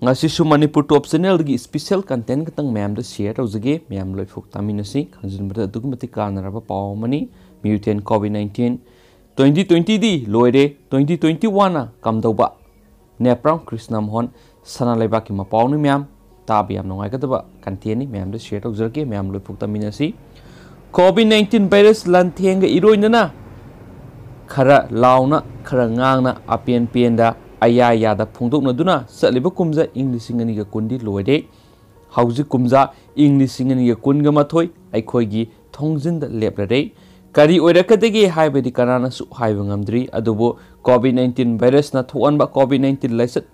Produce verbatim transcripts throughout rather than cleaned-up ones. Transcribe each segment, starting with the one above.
ꯉꯁꯤꯁꯨ ꯃꯅꯤꯄꯨꯔ ꯇꯣꯞ ꯆꯦꯅꯦꯜꯗꯒꯤ special content ꯈꯛꯇꯪ ꯃꯌꯥꯝꯗ ꯁꯤꯌꯔ ꯇꯧꯖꯒꯦ꯫ ꯃꯌꯥꯝ ꯂꯣꯏꯐꯥꯎ ꯇꯥꯃꯤꯟꯅꯁꯤ꯫ ꯈꯪꯖꯤꯟꯕꯗ ꯑꯗꯨꯛꯀꯤ ꯃꯇꯤꯛ ꯀꯥꯟꯅꯔꯕ ꯄꯥꯎ ꯑꯃꯅꯤ꯫ ꯃ꯭ꯌꯨꯇꯦꯟ ꯀꯣꯚꯤꯗ ꯅꯥꯏꯟꯇꯤꯟ ꯇ꯭ꯋꯦꯟꯇꯤ ꯇ꯭ꯋꯦꯟꯇꯤꯗꯤ ꯂꯣꯏꯔꯦ, ꯇ꯭ꯋꯦꯟꯇꯤ ꯇ꯭ꯋꯦꯟꯇꯤ ꯋꯥꯟꯅ ꯀꯝꯗꯧꯕ? ꯅꯦꯄ꯭ꯔꯥꯝ ꯀ꯭ꯔꯤꯁꯅ ꯃꯣꯍꯟ, ꯁꯅꯥ ꯂꯩꯕꯥꯛꯀꯤ ꯃꯄꯥꯎꯅꯤ꯫ ꯃꯌꯥꯝ ꯇꯥꯕ ꯌꯥꯝ ꯅꯨꯡꯉꯥꯏꯒꯗꯕ ꯀꯟꯇꯦꯟꯅꯤ꯫ ꯃꯌꯥꯝꯗ ꯁꯤꯌꯔ ꯇꯧꯖꯔꯛꯀꯦ꯫ ꯃꯌꯥꯝ ꯂꯣꯏꯐꯥꯎ ꯇꯥꯃꯤꯟꯅꯁꯤ꯫ ꯀꯣꯚꯤꯗ ꯅꯥꯏꯟꯇꯤꯟ ꯚꯥꯏꯔꯁ ꯂꯥꯟꯊꯦꯡꯒ ꯏꯔꯣꯏꯅꯅ ꯈꯔ ꯂꯥꯎꯅ, ꯈꯔ ꯉꯥꯡꯅ, ꯑꯄꯦꯟ ꯄꯦꯟꯗ, ꯑꯌꯥ ꯌꯥꯗ ꯐꯣꯡꯗꯣꯛꯅꯗꯨꯅ ꯆꯠꯂꯤꯕ ꯀꯨꯝꯖꯥ ꯏꯪ ꯂꯤꯁꯤꯡ ꯑꯅꯤꯒ ꯀꯨꯟꯗꯤ ꯂꯣꯏꯔꯦ꯫ ꯍꯧꯖꯤꯛ ꯀꯨꯝꯖꯥ ꯏꯪ ꯂꯤꯁꯤꯡ ꯑꯅꯤꯒ ꯀꯨꯟꯒ ꯃꯥꯊꯣꯏ ꯑꯩꯈꯣꯏꯒꯤ ꯊꯣꯡꯖꯤꯟꯗ ꯂꯦꯞꯂꯔꯦ꯫ ꯀꯔꯤ ꯑꯣꯏꯔꯛꯀꯗꯒꯦ ꯍꯥꯏꯕꯗꯤ ꯀꯅꯥꯅꯁꯨ ꯍꯥꯏꯕ ꯉꯝꯗ꯭ꯔꯤ꯫ ꯑꯗꯨꯕꯨ ꯀꯣꯚꯤꯗ ꯅꯥꯏꯟꯇꯤꯟ ꯚꯥꯏꯔꯁꯅ ꯊꯣꯛꯍꯟꯕ ꯀꯣꯚꯤꯗ ꯅꯥꯏꯟꯇꯤꯟ ꯂꯥꯏꯆꯠ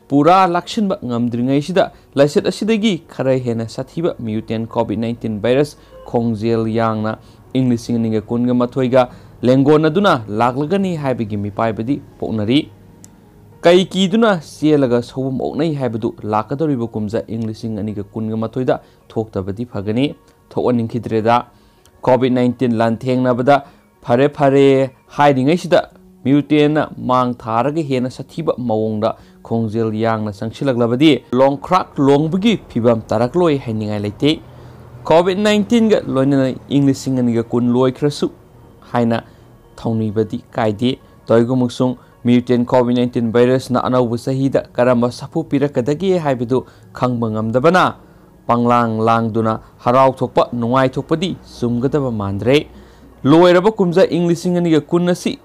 ꯄꯨꯔꯥ ꯂꯥꯛꯁꯤꯟꯕ ꯉꯝꯗ꯭ꯔꯤꯉꯩꯁꯤꯗ, ꯂꯥꯏꯆꯠ ꯑꯁꯤꯗꯒꯤ ꯈꯔ ꯍꯦꯟꯅ ꯁꯥꯊꯤꯕ ꯃ꯭ꯌꯨꯇꯦꯟ ꯀꯣꯚꯤꯗ ꯅꯥꯏꯟꯇꯤꯟ ꯚꯥꯏꯔꯁ ꯈꯣꯡꯖꯦꯜ ꯌꯥꯡꯅ ꯏꯪ ꯂꯤꯁꯤꯡ ꯑꯅꯤꯒ ꯀꯨꯟꯒ ꯃꯥꯊꯣꯏꯒ ꯂꯦꯡꯒꯣꯟꯅꯗꯨꯅ ꯂꯥꯛꯂꯒꯅꯤ ꯍꯥꯏꯕꯒꯤ ꯃꯤꯄꯥꯏꯕꯗꯤ ꯄꯣꯛꯅꯔꯤ꯫ ꯀꯩ ꯀꯤꯗꯨꯅ ꯆꯦꯜꯂꯒ ꯁꯧꯕꯝ ꯑꯣꯛꯅꯩ ꯍꯥꯏꯕꯗꯨ ꯂꯥꯛꯀꯗꯧꯔꯤꯕ ꯀꯨꯝꯖꯥ ꯏꯪ ꯂꯤꯁꯤꯡ ꯑꯅꯤꯒ ꯀꯨꯟꯒ ꯃꯥꯊꯣꯏꯗ ꯊꯣꯛꯇꯕꯗꯤ ꯐꯒꯅꯤ꯫ ꯊꯣꯛꯍꯟꯅꯤꯡꯈꯤꯗ꯭ꯔꯦꯗ꯫ ꯀꯣꯚꯤꯗ ꯅꯥꯏꯟꯇꯤꯟ ꯂꯥꯟꯊꯦꯡꯅꯕꯗ ꯐꯔꯦ ꯐꯔꯦ ꯍꯥꯏꯔꯤꯉꯩꯁꯤꯗ ꯃ꯭ꯌꯨꯇꯦꯟꯅ ꯃꯥꯡ ꯊꯥꯔꯒ ꯍꯦꯟꯅ ꯁꯥꯊꯤꯕ ꯃꯑꯣꯡꯗ ꯈꯣꯡꯖꯦꯜ ꯌꯥꯡꯅ ꯆꯪꯁꯤꯜꯂꯛꯂꯕꯗꯤ ꯂꯣꯡꯈ꯭ꯔꯥꯛ ꯂꯣꯡꯕꯒꯤ ꯐꯤꯕꯝ ꯇꯥꯔꯛꯂꯣꯏ ꯍꯥꯏꯅꯤꯡꯉꯥꯏ ꯂꯩꯇꯦ꯫ ꯀꯣꯚꯤꯗ ꯅꯥꯏꯟꯇꯤꯟꯒ ꯂꯣꯏꯅꯅ ꯏꯪ ꯂꯤꯁꯤꯡ ꯑꯅꯤꯒ ꯀꯨꯟ ꯂꯣꯏꯈ꯭ꯔꯁꯨ ꯍꯥꯏꯅ ꯊꯧꯅꯤꯕꯗꯤ ꯀꯥꯏꯗꯦ꯫ ꯇꯧꯏꯒꯨꯝꯕꯁꯨꯡ ꯃ꯭ꯌꯨꯇꯦꯟ ꯀꯣꯚꯤꯗ ꯅꯥꯏꯟꯇꯤꯟ ꯚꯥꯏꯔꯁꯅ ꯑꯅꯧꯕ ꯆꯍꯤꯗ ꯀꯔꯝꯕ ꯁꯥꯐꯨ ꯄꯤꯔꯛꯀꯗꯒꯦ ꯍꯥꯏꯕꯗꯨ ꯈꯪꯕ ꯉꯝꯗꯕꯅ ꯄꯪꯂꯥꯡ ꯂꯥꯡꯗꯨꯅ ꯍꯔꯥꯎ ꯊꯣꯛꯄ, ꯅꯨꯡꯉꯥꯏ ꯊꯣꯛꯄꯗꯤ ꯆꯨꯝꯒꯗꯕ ꯃꯥꯟꯗ꯭ꯔꯦ꯫ ꯂꯣꯏꯔꯕ ꯀꯨꯝꯖꯥ ꯏꯪ ꯂꯤꯁꯤꯡ ꯑꯅꯤꯒ ꯀꯨꯟ ꯑꯁꯤ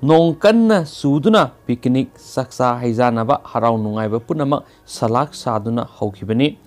ꯅꯣꯡ ꯀꯟꯅ ꯆꯨꯗꯨꯅ ꯄꯤꯀꯅꯤꯛ, ꯆꯥꯛꯆꯥ ꯍꯩꯖꯥꯅꯕ, ꯍꯔꯥꯎ ꯅꯨꯡꯉꯥꯏꯕ ꯄꯨꯝꯅꯃꯛ ꯁꯂꯥꯛ ꯁꯥꯗꯨꯅ ꯍꯧꯈꯤꯕꯅꯤ꯫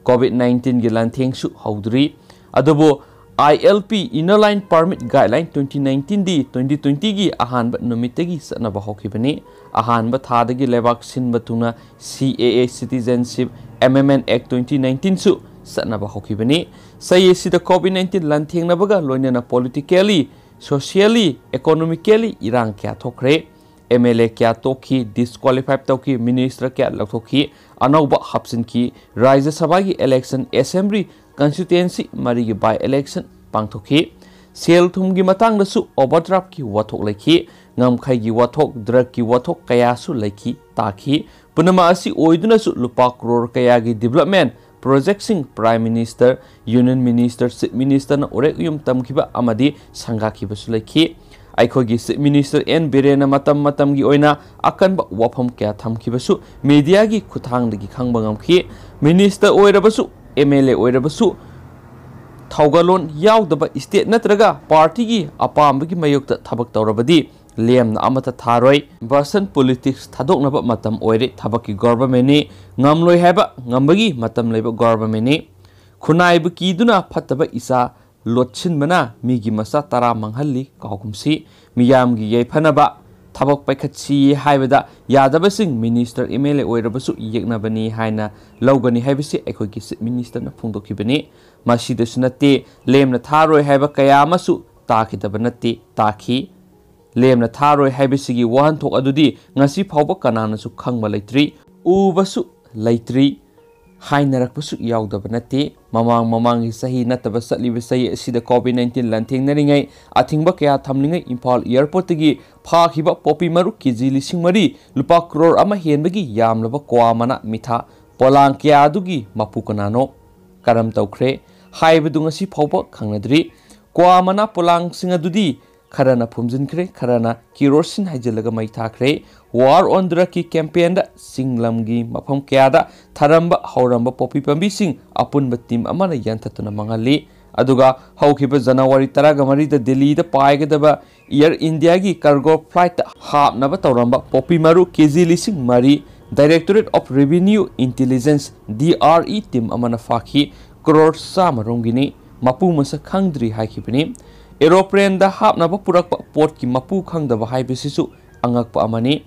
ꯀꯣꯚꯤꯗ ꯅꯥꯏꯟꯇꯤꯟꯒꯤ ꯂꯥꯟꯊꯦꯡꯁꯨ ꯍꯧꯗ꯭ꯔꯤ꯫ ꯑꯗꯨꯕꯨ I L P, Inner Line Permit Guideline twenty nineteen ꯗꯤ twenty twenty ꯒꯤ ꯑꯍꯥꯟꯕ ꯅꯨꯃꯤꯠꯇꯒꯤ ꯆꯠꯅꯕ ꯍꯧꯈꯤꯕꯅꯤ꯫ ꯑꯍꯥꯟꯕ ꯊꯥꯗꯒꯤ ꯂꯩꯕꯥꯛ ꯁꯤꯟꯕ ꯊꯨꯡꯅ C A A Citizenship Amendment Act twenty nineteen ꯁꯨ ꯆꯠꯅꯕ ꯍꯧꯈꯤꯕꯅꯤ꯫ ꯆꯍꯤ ꯑꯁꯤꯗ ꯀꯣꯚꯤꯗ ꯅꯥꯏꯟꯇꯤꯟ ꯂꯥꯟꯊꯦꯡꯅꯕꯒ ꯂꯣꯏꯅꯅ politically, socially, economically ꯏꯔꯥꯡ ꯀꯌꯥ ꯊꯣꯛꯈ꯭ꯔꯦ꯫ ꯑꯦꯝ ꯑꯦꯜ ꯑꯦ ꯀꯌꯥ ꯇꯣꯛꯈꯤ, disqualify ꯇꯧꯈꯤ, ꯃꯤꯅꯤꯁꯇꯔ ꯀꯌꯥ ꯂꯧꯊꯣꯛꯈꯤ, ꯑꯅꯧꯕ ꯍꯥꯞꯆꯤꯟꯈꯤ꯫ ꯔꯥꯖ꯭ꯌ ꯁꯚꯥꯒꯤ election, assembly constituency ꯃꯔꯤꯒꯤ by election ꯄꯥꯡꯊꯣꯛꯈꯤ꯫ ꯁꯦꯜ ꯊꯨꯝꯒꯤ ꯃꯇꯥꯡꯗꯁꯨ overdraft ꯀꯤ ꯋꯥꯊꯣꯛ ꯂꯩꯈꯤ꯫ ꯉꯝꯈꯩꯒꯤ ꯋꯥꯊꯣꯛ, drug ꯀꯤ ꯋꯥꯊꯣꯛ ꯀꯌꯥꯁꯨ ꯂꯩꯈꯤ, ꯇꯥꯈꯤ꯫ ꯄꯨꯝꯅꯃꯛ ꯑꯁꯤ ꯑꯣꯏꯗꯨꯅꯁꯨ ꯂꯨꯄꯥ ꯀ꯭ꯔꯣꯔ ꯀꯌꯥꯒꯤ development projectꯁꯤꯡ Prime Minister, Union Minister, Chief Ministerꯅ ꯎꯔꯦꯛ ꯎꯌꯨꯝ ꯇꯝꯈꯤꯕ ꯑꯃꯗꯤ ꯁꯪꯒꯥꯈꯤꯕꯁꯨ ꯂꯩꯈꯤ꯫ ꯑꯩꯈꯣꯏꯒꯤ Chief Minister ꯑꯦꯟ ꯕꯤꯔꯦꯟꯅ ꯃꯇꯝ ꯃꯇꯝꯒꯤ ꯑꯣꯏꯅ ꯑꯀꯟꯕ ꯋꯥꯐꯝ ꯀꯌꯥ ꯊꯝꯈꯤꯕꯁꯨ mediaꯒꯤ ꯈꯨꯠꯊꯥꯡꯗꯒꯤ ꯈꯪꯕ ꯉꯝꯈꯤ꯫ Minister ꯑꯣꯏꯔꯕꯁꯨ, MLA ꯑꯣꯏꯔꯕꯁꯨ, ꯊꯧꯒꯜꯂꯣꯟ ꯌꯥꯎꯗꯕ state ꯅꯠꯇ꯭ꯔꯒ partyꯒꯤ ꯑꯄꯥꯝꯕꯒꯤ ꯃꯥꯌꯣꯛꯇ ꯊꯕꯛ ꯇꯧꯔꯕꯗꯤ ꯂꯦꯝꯅ ꯑꯃꯠꯇ ꯊꯥꯔꯣꯏ꯫ Version politics ꯊꯥꯗꯣꯛꯅꯕ ꯃꯇꯝ ꯑꯣꯏꯔꯦ꯫ ꯊꯕꯛꯀꯤ governmentꯅꯤ, ꯉꯝꯂꯣꯏ ꯍꯥꯏꯕ ꯉꯝꯕꯒꯤ ꯃꯇꯝ ꯂꯩꯕ governmentꯅꯤ꯫ ꯈꯨꯟꯅꯥꯏꯕꯨ ꯀꯤꯗꯨꯅ ꯐꯠꯇꯕ ꯏꯆꯥ ꯂꯣꯠꯁꯤꯟꯕꯅ ꯃꯤꯒꯤ ꯃꯆꯥ ꯇꯔꯥ ꯃꯥꯡꯍꯜꯂꯤ꯫ ꯀꯥꯎꯒꯨꯝꯁꯤ, ꯃꯤꯌꯥꯝꯒꯤ ꯌꯥꯏꯐꯅꯕ ꯊꯕꯛ ꯄꯥꯏꯈꯠꯁꯤ ꯍꯥꯏꯕꯗ ꯌꯥꯗꯕꯁꯤꯡ minister, MLA ꯑꯣꯏꯔꯕꯁꯨ ꯌꯦꯛꯅꯕꯅꯤ ꯍꯥꯏꯅ ꯂꯧꯒꯅꯤ ꯍꯥꯏꯕꯁꯤ ꯑꯩꯈꯣꯏꯒꯤ Chief Ministerꯅ ꯐꯣꯡꯗꯣꯛꯈꯤꯕꯅꯤ꯫ ꯃꯁꯤꯗꯁꯨ ꯅꯠꯇꯦ, ꯂꯦꯝꯅ ꯊꯥꯔꯣꯏ ꯍꯥꯏꯕ ꯀꯌꯥ ꯑꯃꯁꯨ ꯇꯥꯈꯤꯗꯕ ꯅꯠꯇꯦ, ꯇꯥꯈꯤ꯫ ꯂꯦꯝꯅ ꯊꯥꯔꯣꯏ ꯍꯥꯏꯕꯁꯤꯒꯤ ꯋꯥꯍꯟꯊꯣꯛ ꯑꯗꯨꯗꯤ ꯉꯁꯤ ꯐꯥꯎꯕ ꯀꯅꯥꯅꯁꯨ ꯈꯪꯕ ꯂꯩꯇ꯭ꯔꯤ, ꯎꯕꯁꯨ ꯂꯩꯇ꯭ꯔꯤ, ꯍꯥꯏꯅꯔꯛꯄꯁꯨ ꯌꯥꯎꯗꯕ ꯅꯠꯇꯦ꯫ ꯃꯃꯥꯡ ꯃꯃꯥꯡꯒꯤ ꯆꯍꯤ ꯅꯠꯇꯕ ꯆꯠꯂꯤꯕ ꯆꯍꯤ ꯑꯁꯤꯗ COVID nineteen ꯂꯥꯟꯊꯦꯡꯅꯔꯤꯉꯩ, ꯑꯊꯤꯡꯕ ꯀꯌꯥ ꯊꯝꯂꯤꯉꯩ ꯏꯝꯐꯥꯜ airportꯇꯒꯤ ꯐꯥꯈꯤꯕ ꯄꯣꯄꯤ ꯃꯔꯨ KG ꯂꯤꯁꯤꯡ ꯃꯔꯤ, ꯂꯨꯄꯥ ꯀ꯭ꯔꯣꯔ ꯑꯃ ꯍꯦꯟꯕꯒꯤ ꯌꯥꯝꯂꯕ ꯀ꯭ꯋꯥ ꯃꯅꯥ, ꯃꯤꯊꯥ, ꯄꯣꯂꯥꯡ ꯀꯌꯥ ꯑꯗꯨꯒꯤ ꯃꯄꯨ ꯀꯅꯥꯅꯣ? ꯀꯔꯝ ꯇꯧꯈ꯭ꯔꯦ ꯍꯥꯏꯕꯗꯨ ꯉꯁꯤ ꯐꯥꯎꯕ ꯈꯪꯅꯗ꯭ꯔꯤ꯫ ꯀ꯭ꯋꯥ ꯃꯅꯥ ꯄꯣꯂꯥꯡꯁꯤꯡ ꯑꯗꯨꯗꯤ ꯈꯔꯅ ꯐꯨꯝꯖꯤꯟꯈ꯭ꯔꯦ, ꯈꯔꯅ ꯀꯤꯔꯣꯁꯤꯟ ꯍꯩꯖꯤꯜꯂꯒ ꯃꯩ ꯊꯥꯈ꯭ꯔꯦ꯫ War on Drugꯀꯤ campaignꯗ ꯆꯤꯡ ꯂꯝꯒꯤ ꯃꯐꯝ ꯀꯌꯥꯗ ꯊꯥꯔꯝꯕ ꯍꯧꯔꯝꯕ ꯄꯣꯄꯤ ꯄꯥꯝꯕꯤꯁꯤꯡ ꯑꯄꯨꯟꯕ team ꯑꯃꯅ ꯌꯥꯟꯊꯠꯇꯨꯅ ꯃꯥꯡꯍꯜꯂꯤ꯫ ꯑꯗꯨꯒ ꯍꯧꯈꯤꯕ January ꯇꯔꯥꯃꯔꯤꯗ ꯗꯤꯜꯂꯤꯗ ꯄꯥꯏꯒꯗꯕ Air Indiaꯒꯤ cargo flightꯇ ꯍꯥꯞꯅꯕ ꯇꯧꯔꯝꯕ ꯄꯣꯄꯤ ꯃꯔꯨ KG ꯂꯤꯁꯤꯡ ꯃꯔꯤ Directorate of Revenue Intelligence, DRE team ꯑꯃꯅ ꯐꯥꯈꯤ꯫ ꯀ꯭ꯔꯣꯔ ꯆꯥꯝꯃ ꯔꯣꯝꯒꯤꯅꯤ, ꯃꯄꯨ ꯃꯁꯛ ꯈꯪꯗ꯭ꯔꯤ ꯍꯥꯏꯈꯤꯕꯅꯤ꯫ Aeroplaneꯗ ꯍꯥꯞꯅꯕ ꯄꯨꯔꯛꯄ ꯄꯣꯠꯀꯤ ꯃꯄꯨ ꯈꯪꯗꯕ ꯍꯥꯏꯕꯁꯤꯁꯨ ꯑꯉꯛꯄ ꯑꯃꯅꯤ꯫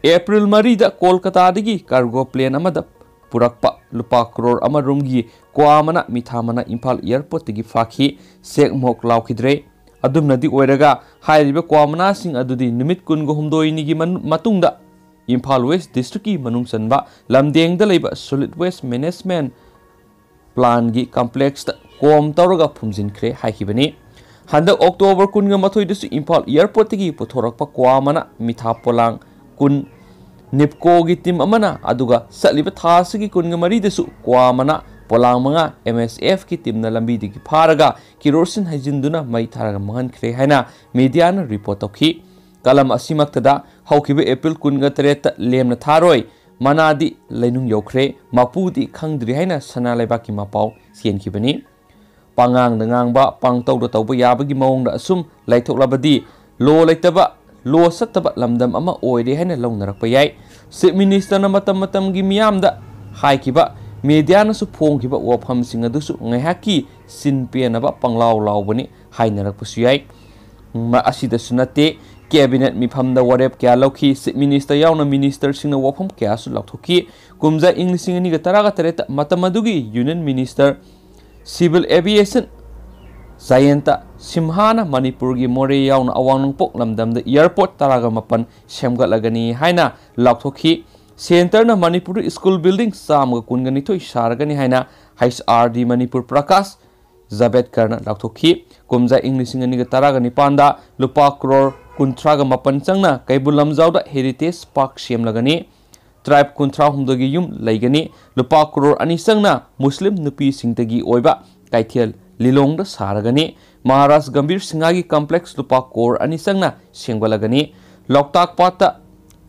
April ꯃꯔꯤꯗ ꯀꯣꯜꯀꯇꯥꯗꯒꯤ cargo plane ꯑꯃꯗ ꯄꯨꯔꯛꯄ ꯂꯨꯄꯥ ꯀ꯭ꯔꯣꯔ ꯑꯃ ꯔꯣꯝꯒꯤ ꯀ꯭ꯋꯥ ꯃꯅꯥ, ꯃꯤꯊꯥ ꯃꯅꯥ ꯏꯝꯐꯥꯜ airportꯇꯒꯤ ꯐꯥꯈꯤ꯫ ꯆꯦꯛ ꯃꯣꯛ ꯂꯥꯎꯈꯤꯗ꯭ꯔꯦ꯫ ꯑꯗꯨꯝꯅꯗꯤ ꯑꯣꯏꯔꯒ ꯍꯥꯏꯔꯤꯕ ꯀ꯭ꯋꯥ ꯃꯅꯥꯁꯤꯡ ꯑꯗꯨꯗꯤ ꯅꯨꯃꯤꯠ ꯀꯨꯟꯒ ꯍꯨꯝꯗꯣꯏꯅꯤꯒꯤ ꯃꯅꯨ-, ꯃꯇꯨꯡꯗ ꯏꯝꯐꯥꯜ West districtꯀꯤ ꯃꯅꯨꯡ ꯆꯟꯕ ꯂꯝꯗꯦꯡꯗ ꯂꯩꯕ solid waste management plantꯒꯤ complexꯇ ꯀꯣꯝ ꯇꯧꯔꯒ ꯐꯨꯝꯖꯤꯟꯈ꯭ꯔꯦ ꯍꯥꯏꯈꯤꯕꯅꯤ꯫ ꯍꯟꯗꯛ October ꯀꯨꯟꯒ ꯃꯥꯊꯣꯏꯗꯁꯨ ꯏꯝꯐꯥꯜ airportꯇꯒꯤ ꯄꯨꯊꯣꯔꯛꯄ ꯀ꯭ꯋꯥ ꯃꯅꯥ, ꯃꯤꯊꯥ ꯄꯣꯂꯥꯡ ꯀꯨꯟ ꯅꯤꯞꯀꯣꯒꯤ ꯇꯤꯝ ꯑꯃꯅ ꯑꯗꯨꯒ ꯆꯠꯂꯤꯕ ꯊꯥ ꯑꯁꯤꯒꯤ ꯀꯨꯟꯒ ꯃꯔꯤꯗꯁꯨ ꯀ꯭ꯋꯥ ꯃꯅꯥ ꯄꯣꯂꯥꯡ ꯃꯉꯥ ꯑꯦꯝ ꯑꯦꯁ ꯑꯦꯐꯀꯤ ꯇꯤꯝꯅ ꯂꯝꯕꯤꯗꯒꯤ ꯐꯥꯔꯒ ꯀꯤꯔꯣꯁꯤꯟ ꯍꯩꯖꯤꯟꯗꯨꯅ ꯃꯩ ꯊꯥꯔꯒ ꯃꯥꯡꯍꯟꯈ꯭ꯔꯦ ꯍꯥꯏꯅ ꯃꯤꯗꯤꯌꯥꯅ ꯔꯤꯄꯣꯔꯠ ꯇꯧꯈꯤ꯫ ꯀꯂꯝ ꯑꯁꯤꯃꯛꯇꯗ ꯍꯧꯈꯤꯕ ꯑꯦꯄ꯭ꯔꯤꯜ ꯀꯨꯟꯒ ꯇꯔꯦꯠꯇ ꯂꯦꯝꯅ ꯊꯥꯔꯣꯏ, ꯃꯅꯥꯗꯤ ꯂꯩꯅꯨꯡ ꯌꯧꯈ꯭ꯔꯦ, ꯃꯄꯨꯗꯤ ꯈꯪꯗ꯭ꯔꯤ ꯍꯥꯏꯅ ꯁꯅꯥ ꯂꯩꯕꯥꯛꯀꯤ ꯃꯄꯥꯎ ꯆꯦꯟꯈꯤꯕꯅꯤ꯫ ꯄꯉꯥꯡꯗ ꯉꯥꯡꯕ, ꯄꯥꯡꯇꯧꯗ ꯇꯧꯕ ꯌꯥꯕꯒꯤ ꯃꯑꯣꯡꯗ ꯑꯁꯨꯝ ꯂꯩꯊꯣꯛꯂꯕꯗꯤ ꯂꯣ ꯂꯩꯇꯕ, ꯂꯣ ꯆꯠꯇꯕ ꯂꯝꯗꯝ ꯑꯃ ꯑꯣꯏꯔꯦ ꯍꯥꯏꯅ ꯂꯧꯅꯔꯛꯄ ꯌꯥꯏ꯫ ꯆꯤꯐ ꯃꯤꯅꯤꯁꯇꯔꯅ ꯃꯇꯝ ꯃꯇꯝꯒꯤ ꯃꯤꯌꯥꯝꯗ ꯍꯥꯏꯈꯤꯕ, ꯃꯦꯗꯤꯌꯥꯅꯁꯨ ꯐꯣꯡꯈꯤꯕ ꯋꯥꯐꯝꯁꯤꯡ ꯑꯗꯨꯁꯨ ꯉꯥꯏꯍꯥꯛꯀꯤ ꯆꯤꯟ ꯄꯦꯟꯅꯕ ꯄꯪꯂꯥꯎ ꯂꯥꯎꯕꯅꯤ ꯍꯥꯏꯅꯔꯛꯄꯁꯨ ꯌꯥꯏ꯫ ꯃ-, ꯑꯁꯤꯗꯁꯨ ꯅꯠꯇꯦ, ꯀꯦꯕꯤꯅꯦꯠ ꯃꯤꯐꯝꯗ ꯋꯥꯔꯦꯞ ꯀꯌꯥ ꯂꯧꯈꯤ, ꯆꯤꯐ ꯃꯤꯅꯤꯁꯇꯔ ꯌꯥꯎꯅ ꯃꯤꯅꯤꯁꯇꯔꯁꯤꯡꯅ ꯋꯥꯐꯝ ꯀꯌꯥꯁꯨ ꯂꯥꯎꯊꯣꯛꯈꯤ꯫ ꯀꯨꯝꯖꯥ ꯏꯪ ꯂꯤꯁꯤꯡ ꯑꯅꯤꯒ ꯇꯔꯥꯒ ꯇꯔꯦꯠꯇ ꯃꯇꯝ ꯑꯗꯨꯒꯤ ꯌꯨꯅꯤꯌꯟ ꯃꯤꯅꯤꯁꯇꯔ ꯁꯤꯚꯤꯜ ꯑꯦꯚꯤꯌꯦꯁꯟ ꯖꯌꯟꯇ ꯁꯤꯝꯍꯥꯅ ꯃꯅꯤꯄꯨꯔꯒꯤ ꯃꯣꯔꯦ ꯌꯥꯎꯅ ꯑꯋꯥꯡ ꯅꯣꯡꯄꯣꯛ ꯂꯝꯗꯝꯗ ꯑꯦꯌꯔꯄꯣꯔꯠ ꯇꯔꯥꯒ ꯃꯥꯄꯟ ꯁꯦꯝꯒꯠꯂꯒꯅꯤ ꯍꯥꯏꯅ ꯂꯥꯎꯊꯣꯛꯈꯤ꯫ ꯁꯦꯟꯇꯔꯅ ꯃꯅꯤꯄꯨꯔꯗ ꯁ꯭ꯀꯨꯜ ꯕꯤꯜꯗꯤꯡ ꯆꯥꯝꯃꯒ ꯀꯨꯟꯒ ꯅꯤꯊꯣꯏ ꯁꯥꯔꯒꯅꯤ ꯍꯥꯏꯅ H R D Manipur Prakash ꯖꯥꯚꯦꯗꯀꯔꯅ ꯂꯥꯎꯊꯣꯛꯈꯤ꯫ ꯀꯨꯝꯖꯥ ꯏꯪ ꯂꯤꯁꯤꯡ ꯑꯅꯤꯒ ꯇꯔꯥꯒ ꯅꯤꯄꯥꯟꯗ ꯂꯨꯄꯥ ꯀ꯭ꯔꯣꯔ ꯀꯨꯟꯊ꯭ꯔꯥꯒ ꯃꯥꯄꯟ ꯆꯪꯅ ꯀꯩꯕꯨꯜ ꯂꯝꯖꯥꯎꯗ ꯍꯦꯔꯤꯇꯦꯖ ꯄꯥꯔꯛ ꯁꯦꯝꯂꯒꯅꯤ꯫ ꯇ꯭ꯔꯥꯏꯕ ꯀꯨꯟꯊ꯭ꯔꯥ ꯍꯨꯝꯗꯣꯏꯒꯤ ꯌꯨꯝ ꯂꯩꯒꯅꯤ꯫ ꯂꯨꯄꯥ ꯀ꯭ꯔꯣꯔ ꯑꯅꯤ ꯆꯪꯅ ꯃꯨꯁꯂꯤꯝ ꯅꯨꯄꯤꯁꯤꯡꯇꯒꯤ ꯑꯣꯏꯕ ꯀꯩꯊꯦꯜ ꯂꯤꯂꯣꯡꯗ ꯁꯥꯔꯒꯅꯤ꯫ ꯃꯍꯥꯔꯥꯖ ꯒꯝꯚꯤꯔ ꯁꯤꯡꯍꯒꯤ ꯀꯝꯄ꯭ꯂꯦꯛꯁ ꯂꯨꯄꯥ ꯀ꯭ꯔꯣꯔ ꯑꯅꯤ ꯆꯪꯅ ꯁꯦꯝꯒꯠꯂꯒꯅꯤ꯫ ꯂꯣꯛꯇꯥꯛ ꯄꯥꯠꯇ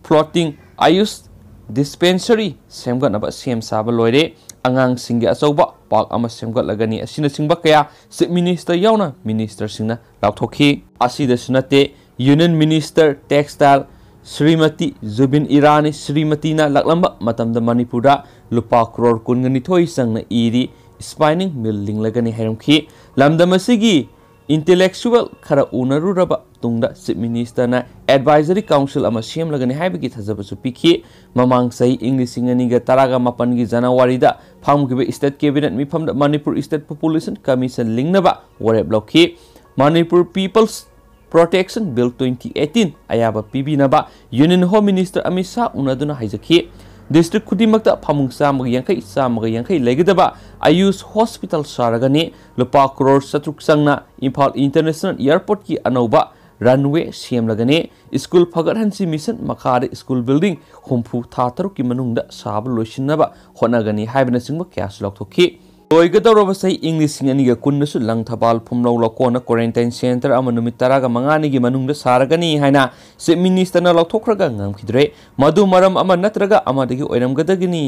ꯐ꯭ꯂꯣꯇꯤꯡ ꯑꯌꯨꯁ ꯗꯤꯁꯄꯦꯟꯁꯔꯤ ꯁꯦꯝꯒꯠꯅꯕ ꯁꯦꯝ ꯁꯥꯕ ꯂꯣꯏꯔꯦ꯫ ꯑꯉꯥꯡꯁꯤꯡꯒꯤ ꯑꯆꯧꯕ ꯄꯥꯔꯛ ꯑꯃ ꯁꯦꯝꯒꯠꯂꯒꯅꯤ꯫ ꯑꯁꯤꯅꯆꯤꯡꯕ ꯀꯌꯥ ꯆꯤꯐ ꯃꯤꯅꯤꯁꯇꯔ ꯌꯥꯎꯅ ꯃꯤꯅꯤꯁꯇꯔꯁꯤꯡꯅ ꯂꯥꯎꯊꯣꯛꯈꯤ꯫ ꯑꯁꯤꯗꯁꯨ ꯅꯠꯇꯦ, union minister textile Shrimati ꯖꯨꯕꯤꯟ Irani ꯁ꯭ꯔꯤꯃꯇꯤꯅ ꯂꯥꯛꯂꯝꯕ ꯃꯇꯝꯗ ꯃꯅꯤꯄꯨꯔꯗ ꯂꯨꯄꯥ ꯀ꯭ꯔꯣꯔ ꯀꯨꯟꯒ ꯅꯤꯊꯣꯏ ꯆꯪꯅ ꯏꯔꯤ ꯁ꯭ꯄꯥꯏꯅꯤꯡ ꯃꯤꯜ ꯂꯤꯡꯂꯒꯅꯤ ꯍꯥꯏꯔꯝꯈꯤ꯫ ꯂꯝꯗꯝ ꯑꯁꯤꯒꯤ ꯏꯟꯇꯦꯂꯦꯛꯆꯨꯋꯦꯜ ꯈꯔ ꯎꯅꯔꯨꯔꯕ ꯇꯨꯡꯗ ꯆꯤꯐ ꯃꯤꯅꯤꯁꯇꯔꯅ ꯑꯦꯗꯚꯥꯏꯖꯔꯤ ꯀꯥꯎꯟꯁꯤꯜ ꯑꯃ ꯁꯦꯝꯂꯒꯅꯤ ꯍꯥꯏꯕꯒꯤ ꯊꯥꯖꯕꯁꯨ ꯄꯤꯈꯤ꯫ ꯃꯃꯥꯡ ꯆꯍꯤ ꯏꯪ ꯂꯤꯁꯤꯡ ꯑꯅꯤꯒ ꯇꯔꯥꯒ ꯃꯥꯄꯟꯒꯤ ꯖꯅꯋꯥꯔꯤꯗ ꯐꯝꯈꯤꯕ ꯁ꯭ꯇꯦꯠ ꯀꯦꯕꯤꯅꯦꯠ ꯃꯤꯐꯝꯗ ꯃꯅꯤꯄꯨꯔ ꯁ꯭ꯇꯦꯠ ꯄꯣꯄꯨꯂꯦꯁꯟ ꯀꯃꯤꯁꯟ ꯂꯤꯡꯅꯕ ꯋꯥꯔꯦꯞ ꯂꯧꯈꯤ꯫ Manipur people's protection bill twenty eighteen ꯑꯌꯥꯕ ꯄꯤꯕꯤꯅꯕ union home minister Amit Shah ꯎꯅꯗꯨꯅ ꯍꯥꯏꯖꯈꯤ꯫ ꯗꯤꯁꯇ꯭ꯔꯤꯛ ꯈꯨꯗꯤꯡꯃꯛꯇ ꯐꯃꯨꯡ ꯆꯥꯝꯃꯒ ꯌꯥꯡꯈꯩ, ꯆꯥꯝꯃꯒ ꯌꯥꯡꯈꯩ ꯂꯩꯒꯗꯕ ꯑꯌꯨꯁ ꯍꯣꯁꯄꯤꯇꯥꯜ ꯁꯥꯔꯒꯅꯤ꯫ ꯂꯨꯄꯥ ꯀ꯭ꯔꯣꯔ ꯆꯥꯇ꯭ꯔꯨꯛ ꯆꯪꯅ ꯏꯝꯐꯥꯜ ꯏꯟꯇꯔꯅꯦꯁꯅꯦꯜ ꯑꯦꯌꯔꯄꯣꯔꯠꯀꯤ ꯑꯅꯧꯕ runway ꯁꯦꯝꯂꯒꯅꯤ꯫ ꯁ꯭ꯀꯨꯜ ꯐꯒꯠꯍꯟꯁꯤ ꯃꯤꯁꯟ ꯃꯈꯥꯗ ꯁ꯭ꯀꯨꯜ building ꯍꯨꯝꯐꯨ ꯊꯥ ꯇꯔꯨꯛꯀꯤ ꯃꯅꯨꯡꯗ ꯁꯥꯕ ꯂꯣꯏꯁꯤꯟꯅꯕ ꯍꯣꯠꯅꯒꯅꯤ ꯍꯥꯏꯕꯅꯆꯤꯡꯕ ꯀꯌꯥꯁꯨ ꯂꯥꯎꯊꯣꯛꯈꯤ꯫ ꯂꯣꯏꯒꯗꯧꯔꯕ ꯆꯍꯤ ꯏꯪ ꯂꯤꯁꯤꯡ ꯑꯅꯤꯒ ꯀꯨꯟꯗꯁꯨ ꯂꯪꯊꯕꯥꯜ ꯐꯨꯝꯂꯧ ꯂꯧꯀꯣꯟꯅ quarantine centre ꯑꯃ ꯅꯨꯃꯤꯠ ꯇꯔꯥꯒ ꯃꯉꯥꯅꯤꯒꯤ ꯃꯅꯨꯡꯗ ꯁꯥꯔꯒꯅꯤ ꯍꯥꯏꯅ Chief Minister ꯅ ꯂꯥꯎꯊꯣꯛꯈ꯭ꯔꯒ ꯉꯝꯈꯤꯗ꯭ꯔꯦ꯫ ꯃꯗꯨ ꯃꯔꯝ ꯑꯃ ꯅꯠꯇ꯭ꯔꯒ ꯑꯃꯗꯒꯤ ꯑꯣꯏꯔꯝꯒꯗꯒꯅꯤ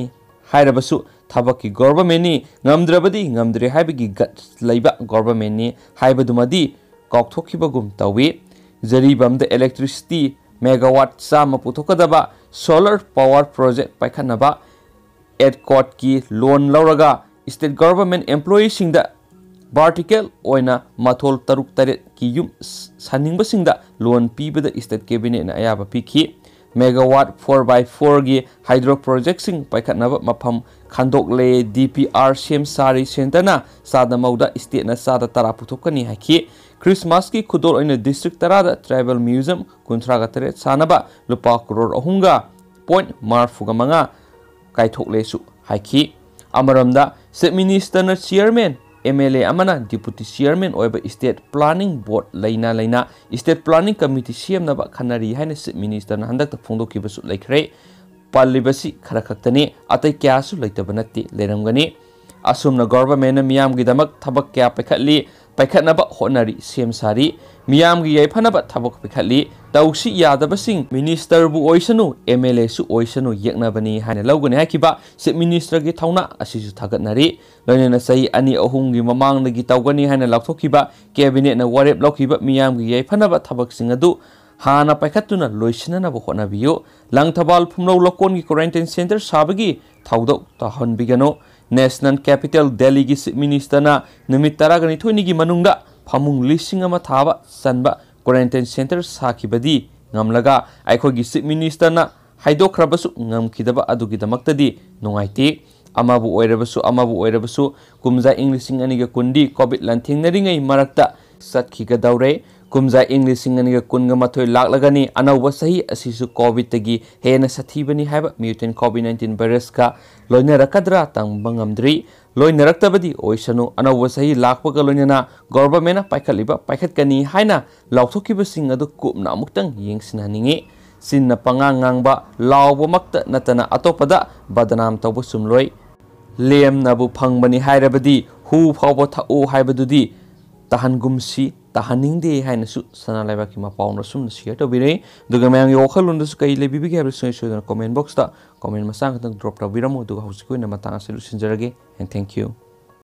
ꯍꯥꯏꯔꯕꯁꯨ ꯊꯕꯛꯀꯤ government ꯅꯤ, ꯉꯝꯗ꯭ꯔꯕꯗꯤ ꯉꯝꯗ꯭ꯔꯦ ꯍꯥꯏꯕꯒꯤ guts ꯂꯩꯕ government ꯅꯤ ꯍꯥꯏꯕꯗꯨꯃꯗꯤ ꯀꯥꯎꯊꯣꯛꯈꯤꯕꯒꯨꯝ ꯇꯧꯏ꯫ ꯖꯔꯤꯕꯝꯗ electricity megawatt ꯆꯥꯝꯃ ꯄꯨꯊꯣꯛꯀꯗꯕ solar power project ꯄꯥꯏꯈꯠꯅꯕ EDCOT ꯀꯤ loan ꯂꯧꯔꯒ state government employee ꯁꯤꯡꯗ vertical ꯑꯣꯏꯅ ꯃꯊꯣꯜ ꯇꯔꯨꯛ ꯇꯔꯦꯠꯀꯤ ꯌꯨꯝ ꯁꯥꯅꯤꯡꯕꯁꯤꯡꯗ loan ꯄꯤꯕꯗ state cabinet ꯅ ꯑꯌꯥꯕ ꯄꯤꯈꯤ꯫ Megawatt four by four ꯒꯤ hydro project ꯁꯤꯡ ꯄꯥꯏꯈꯠꯅꯕ ꯃꯐꯝ ꯈꯟꯗꯣꯛꯂꯦ꯫ DPR ꯁꯦꯝ ꯁꯥꯔꯤ centre ꯅ ꯆꯥꯗ ꯃꯧꯗ, state ꯅ ꯆꯥꯗ ꯇꯔꯥ ꯄꯨꯊꯣꯛꯀꯅꯤ ꯍꯥꯏꯈꯤ꯫ Christmas ꯀꯤ ꯈꯨꯗꯣꯜ ꯑꯣꯏꯅ district ꯇꯔꯥꯗ tribal museum ꯀꯨꯟꯊ꯭ꯔꯥꯒ ꯇꯔꯦꯠ ꯁꯥꯅꯕ ꯂꯨꯄꯥ ꯀ꯭ꯔꯣꯔ ꯑꯍꯨꯝꯒ point ꯃꯔꯤꯐꯨꯒ ꯃꯉꯥ ꯀꯥꯏꯊꯣꯛꯂꯦꯁꯨ ꯍꯥꯏꯈꯤ꯫ ꯑꯃꯔꯣꯝꯗ Chief Minister ꯅ chairman, MLA ꯑꯃꯅ deputy chairman ꯑꯣꯏꯕ state planning board ꯂꯩꯅ ꯂꯩꯅ state planning committee ꯁꯦꯝꯅꯕ ꯈꯟꯅꯔꯤ ꯍꯥꯏꯅ Chief Minister ꯅ ꯍꯟꯗꯛꯇ ꯐꯣꯡꯗꯣꯛꯈꯤꯕꯁꯨ ꯂꯩꯈ꯭ꯔꯦ꯫ ꯄꯜꯂꯤꯕꯁꯤ ꯈꯔ ꯈꯛꯇꯅꯤ, ꯑꯇꯩ ꯀꯌꯥꯁꯨ ꯂꯩꯇꯕ ꯅꯠꯇꯦ, ꯂꯩꯔꯝꯒꯅꯤ꯫ ꯑꯁꯨꯝꯅ government ꯅ ꯃꯤꯌꯥꯝꯒꯤꯗꯃꯛ ꯊꯕꯛ ꯀꯌꯥ ꯄꯥꯏꯈꯠꯂꯤ, ꯄꯥꯏꯈꯠꯅꯕ ꯍꯣꯠꯅꯔꯤ, ꯁꯦꯝ ꯁꯥꯔꯤ꯫ ꯃꯤꯌꯥꯝꯒꯤ ꯌꯥꯏꯐꯅꯕ ꯊꯕꯛ ꯄꯥꯏꯈꯠꯂꯤ꯫ ꯇꯧꯁꯤ ꯌꯥꯗꯕꯁꯤꯡ minister ꯕꯨ ꯑꯣꯏꯁꯅꯨ, MLA ꯁꯨ ꯑꯣꯏꯁꯅꯨ, ꯌꯦꯛꯅꯕꯅꯤ ꯍꯥꯏꯅ ꯂꯧꯒꯅꯤ ꯍꯥꯏꯈꯤꯕ Chief Minister ꯒꯤ ꯊꯧꯅꯥ ꯑꯁꯤꯁꯨ ꯊꯥꯒꯠꯅꯔꯤ꯫ ꯂꯣꯏꯅꯅ ꯆꯍꯤ ꯑꯅꯤ ꯑꯍꯨꯝꯒꯤ ꯃꯃꯥꯡꯗꯒꯤ ꯇꯧꯒꯅꯤ ꯍꯥꯏꯅ ꯂꯥꯎꯊꯣꯛꯈꯤꯕ cabinet ꯅ ꯋꯥꯔꯦꯞ ꯂꯧꯈꯤꯕ ꯃꯤꯌꯥꯝꯒꯤ ꯌꯥꯏꯐꯅꯕ ꯊꯕꯛꯁꯤꯡ ꯑꯗꯨ ꯍꯥꯟꯅ ꯄꯥꯏꯈꯠꯇꯨꯅ ꯂꯣꯏꯁꯤꯟꯅꯅꯕ ꯍꯣꯠꯅꯕꯤꯌꯨ꯫ ꯂꯪꯊꯕꯥꯜ ꯐꯨꯝꯂꯧ ꯂꯧꯀꯣꯟꯒꯤ quarantine centre ꯁꯥꯕꯒꯤ ꯊꯧꯗꯧ ꯇꯧꯍꯟꯕꯤꯒꯅꯨ꯫ National capital ꯗꯦꯜꯂꯤꯒꯤ Chief Minister ꯅ ꯅꯨꯃꯤꯠ ꯇꯔꯥꯒ ꯅꯤꯊꯣꯏꯅꯤꯒꯤ ꯃꯅꯨꯡꯗ ꯐꯃꯨꯡ ꯂꯤꯁꯤꯡ ꯑꯃ ꯊꯥꯕ ꯆꯟꯕ quarantine centre ꯁꯥꯈꯤꯕꯗꯤ ꯉꯝꯂꯒ ꯑꯩꯈꯣꯏꯒꯤ Chief Minister ꯅ ꯍꯥꯏꯗꯣꯛꯈ꯭ꯔꯕꯁꯨ ꯉꯝꯈꯤꯗꯕ ꯑꯗꯨꯒꯤꯗꯃꯛꯇꯗꯤ ꯅꯨꯡꯉꯥꯏꯇꯦ꯫ ꯑꯃꯕꯨ ꯑꯣꯏꯔꯕꯁꯨ, ꯑꯃꯕꯨ ꯑꯣꯏꯔꯕꯁꯨ, ꯀꯨꯝꯖꯥ ꯏꯪ ꯂꯤꯁꯤꯡ ꯑꯅꯤꯒ ꯀꯨꯟꯗꯤ COVID ꯂꯥꯟꯊꯦꯡꯅꯔꯤꯉꯩ ꯃꯔꯛꯇ ꯆꯠꯈꯤꯒꯗꯧꯔꯦ꯫ ꯀꯨꯝꯖꯥ ꯏꯪ ꯂꯤꯁꯤꯡ ꯑꯅꯤꯒ ꯀꯨꯟꯒ ꯃꯥꯊꯣꯏ ꯂꯥꯛꯂꯒꯅꯤ꯫ ꯑꯅꯧꯕ ꯆꯍꯤ ꯑꯁꯤꯁꯨ ꯀꯣꯚꯤꯗꯇꯒꯤ ꯍꯦꯟꯅ ꯁꯥꯊꯤꯕꯅꯤ ꯍꯥꯏꯕ mutant COVID nineteen virusꯀ ꯂꯣꯏꯅꯔꯛꯀꯗ꯭ꯔꯥ ꯇꯝꯕ ꯉꯝꯗ꯭ꯔꯤ꯫ ꯂꯣꯏꯅꯔꯛꯇꯕꯗꯤ ꯑꯣꯏꯁꯅꯨ, ꯑꯅꯧꯕ ꯆꯍꯤ ꯂꯥꯛꯄꯒ ꯂꯣꯏꯅꯅ governmentꯅ ꯄꯥꯏꯈꯠꯂꯤꯕ ꯄꯥꯏꯈꯠꯀꯅꯤ ꯍꯥꯏꯅ ꯂꯥꯎꯊꯣꯛꯈꯤꯕꯁꯤꯡ ꯑꯗꯨ ꯀꯨꯞꯅ ꯑꯃꯨꯛꯇꯪ ꯌꯦꯡꯁꯤꯟꯍꯟꯅꯤꯡꯏ꯫ ꯆꯤꯟꯅ ꯄꯉꯥꯡ ꯉꯥꯡꯕ, ꯂꯥꯎꯕꯃꯛꯇ ꯅꯠꯇꯅ ꯑꯇꯣꯞꯄꯗ ꯕꯗꯅꯥꯝ ꯇꯧꯕ ꯆꯨꯝꯂꯣꯏ꯫ ꯂꯦꯝꯅꯕꯨ ꯐꯪꯕꯅꯤ ꯍꯥꯏꯔꯕꯗꯤ ꯍꯨ ꯐꯥꯎꯕ ꯊꯛꯎ ꯍꯥꯏꯕꯗꯨꯗꯤ ꯇꯥꯍꯟꯒꯨꯝꯁꯤ, ꯇꯥꯍꯟꯅꯤꯡꯗꯦ ꯍꯥꯏꯅꯁꯨ ꯁꯅꯥ ꯂꯩꯕꯥꯛꯀꯤ ꯃꯄꯥꯎꯅ ꯑꯁꯨꯝꯅ share ꯇꯧꯕꯤꯔꯛꯏ꯫ ꯑꯗꯨꯒ ꯃꯌꯥꯝꯒꯤ ꯋꯥꯈꯜꯂꯣꯟꯗꯁꯨ ꯀꯔꯤ ꯂꯩꯕꯤꯕꯒꯦ ꯍꯥꯏꯕꯗꯨ ꯁꯣꯏ ꯁꯣꯏꯗꯅ comment boxꯇ comment ꯃꯆꯥ ꯈꯛꯇꯪ drop ꯇꯧꯕꯤꯔꯝꯃꯨ꯫ ꯑꯗꯨꯒ ꯍꯧꯖꯤꯛꯀꯤ ꯑꯣꯏꯅ ꯃꯇꯥꯡ ꯑꯁꯤ ꯂꯣꯏꯁꯤꯟꯖꯔꯒꯦ, and thank you꯫